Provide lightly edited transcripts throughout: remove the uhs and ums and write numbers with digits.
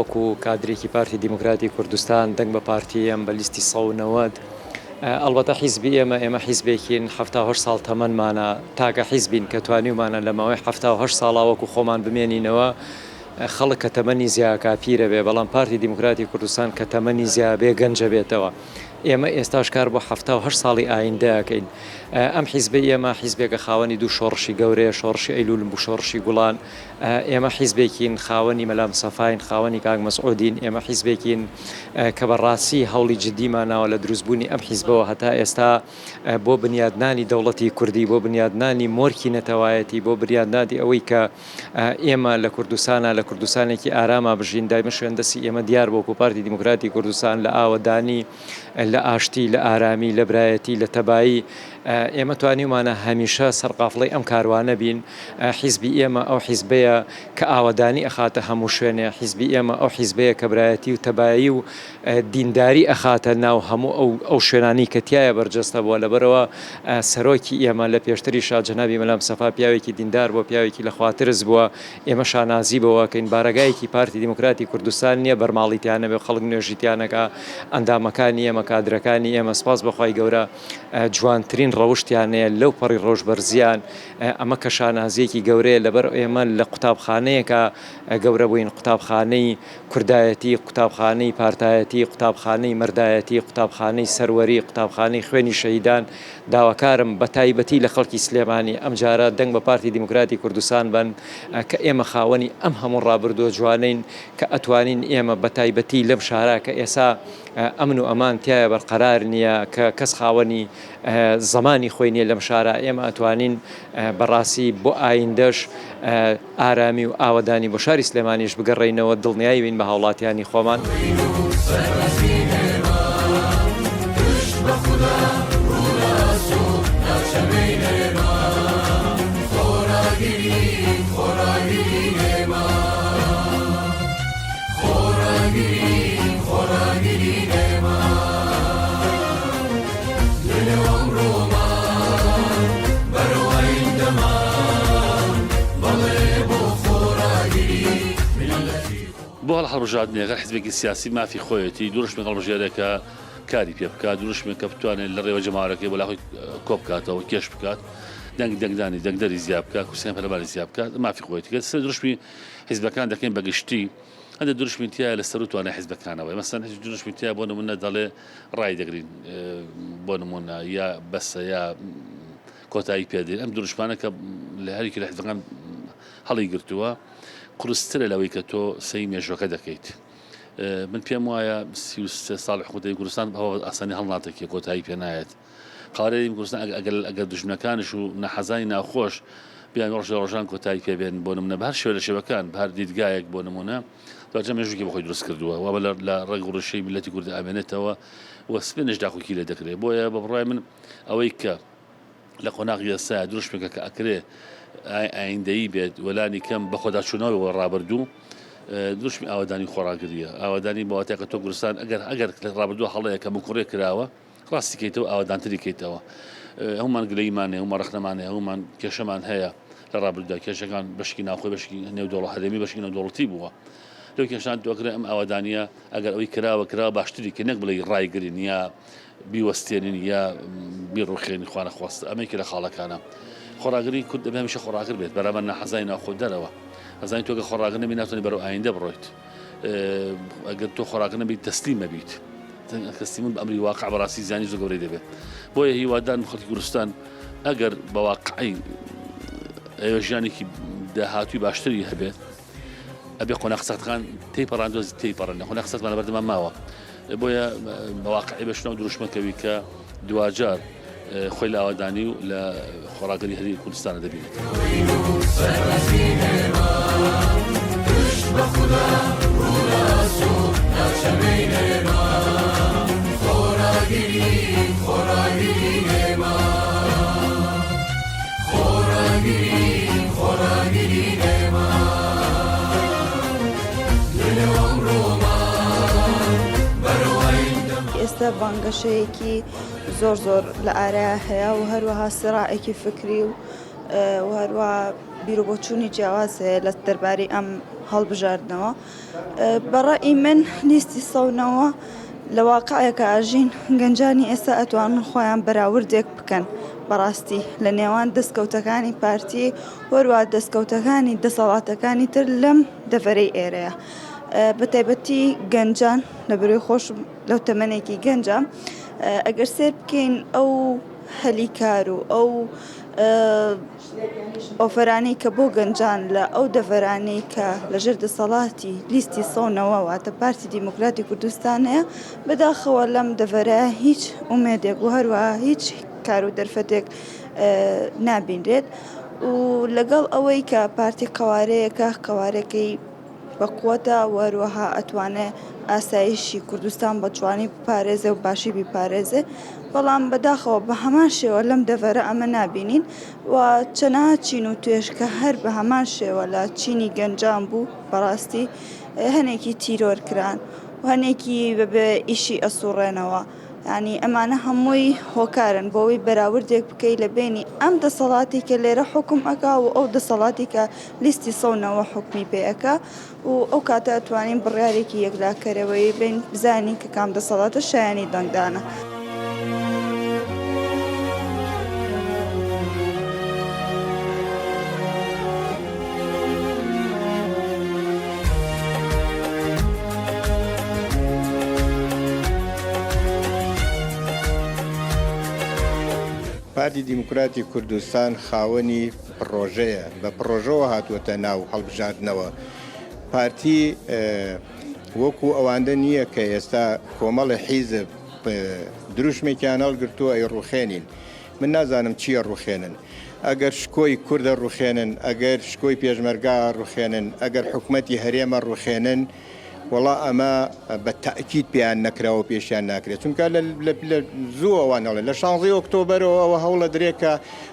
وەکو کادرێکی پارتی دیموکراتی کوردستان دەنگ بە پارتی ئەم بە لیستی 190. ئەڵبەتە حیزبی ئێمە، ئێمە حیزبێکین 78 ساڵ تەمەنمانە، تاکە حیزبین کە توانیومانە لە ماوەی 78 ساڵا وەکو خۆمان بمێنینەوە. خەڵک کە تەمەنی زیاکا پیرە بێ، بەڵام پارتی دیموکراتی کوردستان کە تەمەنی زیا بێ گەنجە بێتەوە. ئێمە ئێستاش کار بۆ 78 ساڵی ئایندە ئەکەین. ئەم حیزبەی ئێمە حیزبێکە خاوەنی دوو شۆڕشی گەورەیە، شۆڕشی ئەیلوول و شۆڕشی گوڵان. ئێمە حیزبێکین خاوەنی مەلا مستەفاین، خاوەنی کاک مەسعودین، ئێمە حیزبێکین کە بە ڕاستی هەوڵی جدیمان ناوە لە دروستبوونی ئەم حیزبەوە هەتا ئێستا بۆ بنیادنانی دەوڵەتی کوردی، بۆ بنیادنانی مۆرکی نەتەوایەتی، بۆ بنیادنانی ئەوەی کە ئێمە لە کوردستانا لە کوردستانێکی ئاراما بژین، دایمە شوێندەستی ئێمە دیار بووە وەکوو پارتی دیموکراتی کوردستان لە ئاوەدانی، لە ئاشتی، لە ئارامی، لە برایەتی، لە تەبایی، ئێمە توانیومانە هەمیشە سەرقافڵەی ئەم کاروانە بین. حیزبی ئێمە ئەو حیزبەیە کە ئاوەدانی ئەخاتە هەموو شوێنێ، حیزبی ئێمە ئەو حیزبەیە کە برایەتی و تەبایی و دینداری ئەخاتە ناو هەموو ئەو ئەو شوێنانەی کە تیایا بەرجەستە بووە، لەبەرئەوە سەرۆکی ئێمە لە پێشتریشا جەنابی مەلا مستەفا پیاوێکی دیندار بووە، پیاوێکی لەخواترس بووە، ئێمە شانازی بەوە ئەکەین بارەگایەکی پارتی دیموکراتی کوردستان نییە بەرماڵی تیا نەبێ و خەڵک نوێژی تیا نەکا، ئەندامەکانی ئێمە، کادرەکانی ئێمە سوپاس بۆ خوای گەورە جوانترین ڕەوشتیان هەیە لەو پەڕی ڕەوشت بەرزیان، ئەمە کە شانازییەکی گەورەیە لەبەر ئێمە لە قوتابخانەیەکا گەورە بووین، قوتابخانەی کوردایەتی، قوتابخانەی پارتایەتی، قوتابخانەی مەردایەتی، قوتابخانەی سەروەری، قوتابخانەی خوێنی شەهیدان، داواکارم بە تایبەتی لە خەڵکی سلێمانی ئەمجارە دەنگ بە پارتی دیموکراتی کوردستان بەن کە ئێمە خاوەنی ئەم هەموو ڕابردووە جوانەین کە ئەتوانین ئێمە بە تایبەتی لەم شارە کە ئێسا ئەمن و ئەمان تیایا بەرقەرار نییە کە کەس خاوەنی زەمانی خۆی نییە لەم شارە ئێمە ئەتوانین بەڕاستی بۆ ئایندەش ئارامی و ئاوەدانی بۆ شاری سلێمانیش بگەڕێینەوە، دڵنیای بین بە هاوڵاتیانی خۆمان. بۆ هەڵبژاردنێک هەر حزبێکی سیاسی مافی خۆیەتی دروشمێک هەڵبژێرێ کە کاری پێ بکات، دروشمێک کە بتوانێت لە ڕێوە جەماوەرەکەی بۆ لای خۆی کۆ بکاتەوە، کێش بکات، دەنگ دەنگدانی دەنگدەری زیاد بکات، کورسیانی پەرلەمانی زیاد بکات، مافی خۆیەتی. کە سەر دروشمی حزبەکان دەکەین بە گشتی هەندێک دروشمی تیایە لە سەروو توانای حزبەکانەوەیە، مەسەلەن هیچ دروشمی تیایە بۆ نموونە دەڵێ ڕای دەگرین بۆ نموونە یا بەسە یا کۆتایی پێدێن، ئەم دروشمانە کە لە هەریکە لە حزبەکان هەڵی گرتووە قورسترە لەوەی کە تۆ سەی مێژوەکە دەکەیت. من پێم وایە 33 ساڵ حکوومەتی کوردستان بە ئاسانی هەڵناتەکێ کۆتایی پێ نایەت. قارەی کوردستان ئەگەر ئەگەر دوژمنەکانش و ناحەزانی ناخۆش بیان ڕۆژ لە ڕۆژان کۆتایی پێ بێن بۆ نمونە بە هەر شێوە لە شێوەکان بە هەر دیدگایەک بۆ نمونە دوجار مێژووکی بە خۆی دروست کردووە و لە ڕەگ و ڕیشەی میللەتی کورد ئامێنێتەوە و سپێنش داکۆکی لێ دەکرێت بۆیە بە بڕوای من ئەوەی کە لە قۆناغی ئێستایا دروشمێکە کە ئەکرێ ئایندەیی بێت و لانی کەم بەخۆداچوونەوە بۆ ڕابردوو دروشمی ئاوەدانی خۆڕاگریە ئاوەدانی بە واتای کە تۆ کوردستان ئەگەر ئەگەر لە ڕابردوو هەڵەیە کە مکوڕێ کراوە ڕاستی کەیتەوە ئاوەدانتری کەیتەوە هەمومان گلەیمان هەیە هەمومان ڕەخنەمان هەیە هەمومان کێشەمان هەیە لە ڕابردوودا کێشەکان بەشکی ناوخۆی بەشکی نێودەوڵە هەرێمی بەشکی نێودەوڵەتی بووە لەو کێشان دۆکرێ ئەم ئاوەدانیە ئەگەر ئەوەی کراوە کراوە باشتری کە نەک بڵێ ڕایگرین یا بیوەستێنین یا بیڕوخێنین خوانەخواستە ئەمە یەکێ لە خاڵەکانە. خۆڕاگری کورد دەبێ هەمیشە خۆڕاگر بێت بەرامبەر ناحەزانی ناوخۆ دەرەوە. ئەزانی تۆ گەر خۆڕاگر نەبی ناتوانانی بەرەو ئایندە بڕۆیت. ئەگەر تۆ خۆڕاگر نەبی تەسلیم مەبیت. تەسلیم بە ئەمری واقع بەڕاستی زیانی زۆر گەورەی دەبێت. بۆیە هیوادارم خەڵکی کوردستان ئەگەر بە واقعی ئێوە ژیانێکی داهاتووی باشتری هەبێت ئەبێ قۆناغ سەختەکان تێیپەڕاندوە تێیپەڕن قۆناغ سەختمان لەبەردەمان ماوە بۆیە بەواقعی بەشنەوە دروشمەکەوی کە دواجار خۆی لە ئاوادانی و لە خۆڕاگەری هەری کوردستانە دەبینێت. ئێستا بانگەشەیەکی زۆر زۆر لە ئارایا هەیە و هەروەها سراعێکی فکری و. و هەروە بیرۆبۆچوونی جیاواز هەیە لە دەربارەی ئەم هەڵبژاردنەوە. بە ڕەئی من لیستی سەونەوە لە واقعێکا ئەژین گەنجانی ئێستا ئەتوانن خۆیان بەراوردێک بکەن بەڕاستی لە نێوان دەستکەوتەکانی پارتی وەروە دەستکەوتەکانی دەسەڵاتەکانی تر لەم دەڤەرەی ئێرەیە بە تایبەتی گەنجان لە بەرەی خۆشم لەو تەمەنێکی گەنجە ئەگەر سێر بکەین ئەو هەلی کار و ئەو ئۆفەرانەی کە بۆ گەنجان لە ئەو دەڤەرانەی کە لەژێر دەسەڵاتی لیستی سەونەوە واتە پارتی دیموکراتی کوردستان هەیە، بەداخەوە لەم دەڤەرە هیچ ئومێدێک و هەروەها هیچ کار و دەرفەتێک نابینرێت و لەگەڵ ئەوەی کە پارتی قەوارەیەکە قەوارەکەی بەقوەتە و هەروەها ئەتوانێ ئاسایشی کوردستان بە جوانی بپارێزێ و باشی بیپارێزێ بەڵام بەداخەوە بە هەمان شێوە لەم دەڤەرە ئەمە نابینین و چەنەها چین و توێژ کە هەر بە هەمان شێوە لە چینی گەنجان بوو بەڕاستی هەنێکی تیرۆر کران و هەنێکی بەبێ ئیشی ئەسوڕێنەوە. یانی ئەمانە هەمووی هۆکارن بۆ ئەوەی بەراوردێک بکەی لە بەینی ئەم دەسەڵاتی کە لێرە حوکم ئەکا و ئەو دەسەڵاتی کە لیستی سەونەوە حوکمی پێ ئەکا و ئەو کاتە ئەتوانین بڕیارێکی یەکلاکەرەوەیی بەین بزانین کە کام دەسەڵاتە شایانی دەنگدانە. پارتی دیموکراتی کوردستان خاوەنی پڕۆژەیە، بە پڕۆژەوە هاتووەتە ناو هەڵبژاردنەوە. پارتی وەکو ئەواندە نییە کە ئێستا کۆمەڵی حیزب دروشمێکیان هەڵگرتووە ئەیڕوخێنین. من نازانم چی ئەڕوخێنن. ئەگەر شکۆی کورد ئەڕوخێنن، ئەگەر شکۆی پێشمەرگە ئەڕوخێنن، ئەگەر حکومەتی هەرێم ئەڕوخێنن، وەڵا ئەمە بە تەئکید پێیان نەکراوە و پێشیان ناکرێت چونکە لە زوو ئەوان هەڵێ لە شانزەی ئۆکتۆبەرەوە ئەوە هەوڵە درێ کە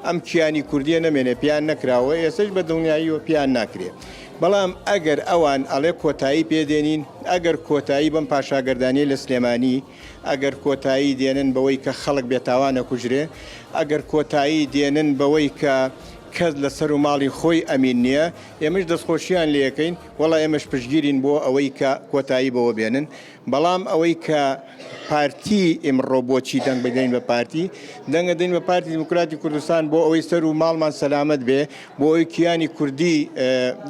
ئەم کیانی کوردیە نەمێنێ پێیان نەکراوە ئێستەش بە دڵنیاییەوە پێیان ناکرێ بەڵام ئەگەر ئەوان ئەڵێ کۆتایی پێ دێنین ئەگەر کۆتایی بەم پاشاگەردانیە لە سلێمانی ئەگەر کۆتایی دێنن بەوەی کە خەڵک بێتاوان ئەکوژرێ ئەگەر کۆتایی دێنن بەوەی کە کەس لە سەر و ماڵی خۆی ئەمین نییە ئێمەش دەستخۆشیان لێکەین وەڵا ئێمەش پشتگیرین بۆ ئەوەی کە کۆتایی بەوە بێنن، بەڵام ئەوەی کە پارتی ئیمڕۆ بۆچی دەنگ بدەین بە پارتی، دەنگ ئەدەین بە پارتی دیموکراتی کوردستان بۆ ئەوەی سەر و ماڵمان سەلامەت بێ، بۆ ئەوەی کیانی کوردی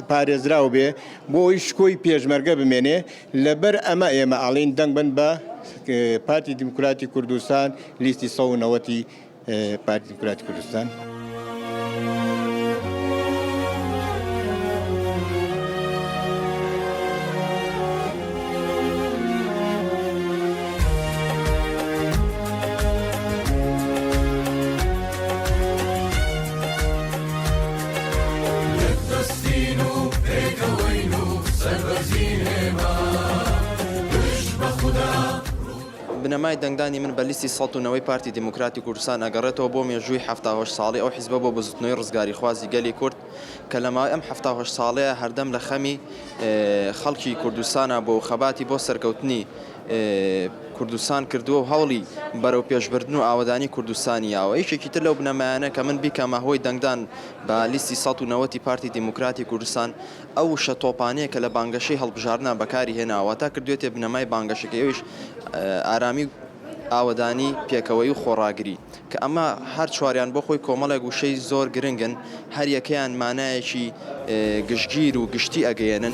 پارێزراو بێ، بۆ ئەوەی شکۆی پێشمەرگە بمێنێ، لەبەر ئەمە ئێمە ئەڵێین دەنگ بەن بە پارتی دیموکراتی کوردستان لیستی 190 ی پارتی دیموکراتی کوردستان. بنەمای دەنگدانی من بە لیستی 190 پارتی دیموکراتی کوردستان ئەگەڕێتەوە بۆ مێژووی 78 ساڵی ئەو حیزبە بۆ بزوتنەوەی ڕزگاریخوازی گەلی کورد کە لە ماوەی ئەم 78 ساڵەیە هەردەم لە خەمی خەڵکی کوردستانە بۆ خەباتی بۆ سەرکەوتنی کوردستان کردووە و هەوڵی بەرەو پێشبردن و ئاوەدانی کوردستانی یاوە یەکێکی تر لەو بنەمایانە کە من بیکەمە هۆی دەنگدان بە لیستی 190 پارتی دیموکراتی کوردستان ئەو وشە تۆپانەیە کە لە بانگەشەی هەڵبژاردنا بەکاری هێناوە، واتا کردوێتێ بنەمای بانگەشەکەی ئەویش ئارامی و ئاوەدانی، پێکەوەیی و خۆڕاگری، کە ئەمە هەر چواریان بۆ خۆی کۆمەڵێک وشەی زۆر گرنگن، هەر یەکەیان مانایەکی گشتگیر و گشتی ئەگەیەنن.